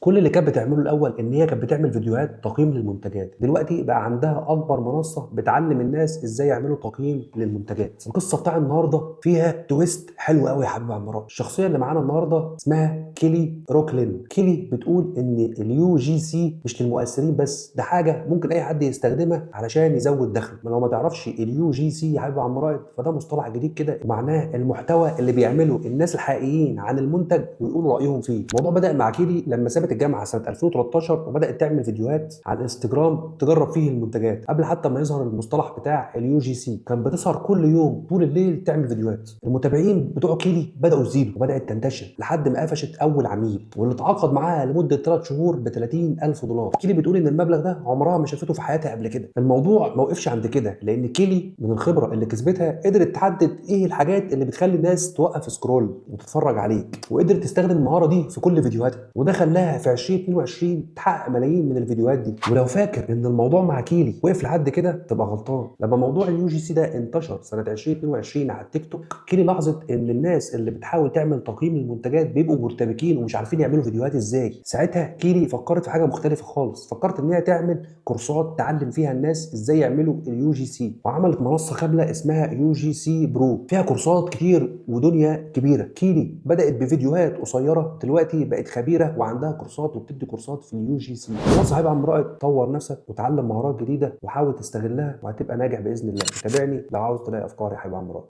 كل اللي كانت بتعمله الاول ان هي كانت بتعمل فيديوهات تقييم للمنتجات، دلوقتي بقى عندها اكبر منصة بتعلم الناس ازاي يعملوا تقييم للمنتجات. القصة بتاع النهارده فيها twist حلو قوي يا حبيب عم رائد. الشخصية اللي معانا النهارده اسمها كيلي روكلين. كيلي بتقول ان ال UGC مش للمؤثرين بس، ده حاجة ممكن اي حد يستخدمها علشان يزود دخله. ما لو ما تعرفش ال UGC يا حبيب عم رائد، فده مصطلح جديد كده ومعناه المحتوى اللي بيعمله الناس الحقيقيين عن المنتج ويقولوا رايهم فيه. الموضوع بدا مع كيلي لما سابت الجامعة سنة 2013 وبدات تعمل فيديوهات على الانستجرام تجرب فيه المنتجات قبل حتى ما يظهر المصطلح بتاع ال UGC. كان بتسهر كل يوم طول الليل تعمل فيديوهات. المتابعين بتوع كيلي بداوا يزيدوا وبدات تنتشر لحد ما قفشت اول عميل واللي اتعاقد معاها لمدة 3 شهور ب 30,000 دولار. كيلي بتقول ان المبلغ ده عمرها ما شافته في حياتها قبل كده. الموضوع ما وقفش عند كده، لان كيلي من الخبرة اللي كسبتها قدرت تحدد ايه الحاجات اللي بتخلي الناس توقف scroll وتتفرج عليك، وقدرت تستخدم المهارة دي في كل فيديوهاتها، وده خلاها في 2022 تحقق ملايين من الفيديوهات دي. ولو فاكر ان الموضوع مع كيلي وقف لحد كده تبقى غلطان. لما موضوع ال UGC ده انتشر سنة 2022 على التيك توك، كيلي لاحظت ان الناس اللي بتحاول تعمل تقييم للمنتجات بيبقوا مرتبكين ومش عارفين يعملوا فيديوهات ازاي. ساعتها كيلي فكرت في حاجة مختلفة خالص، فكرت ان هي تعمل كورسات تعلم فيها الناس ازاي يعملوا ال UGC، وعملت منصة كاملة اسمها UGC Pro فيها كورسات كتير ودنيا كبيرة. كيلي بدات بفيديوهات قصيرة، دلوقتي بقت خبيرة وعندها كورسات وبتدي كورسات في ال UGC. خلاص يا حبيبي عم رائد، طور نفسك وتعلم مهارات جديدة وحاول تستغلها وهتبقى ناجح باذن الله. تابعني لو عاوز تلاقي افكار يا حبيبي عم رائد.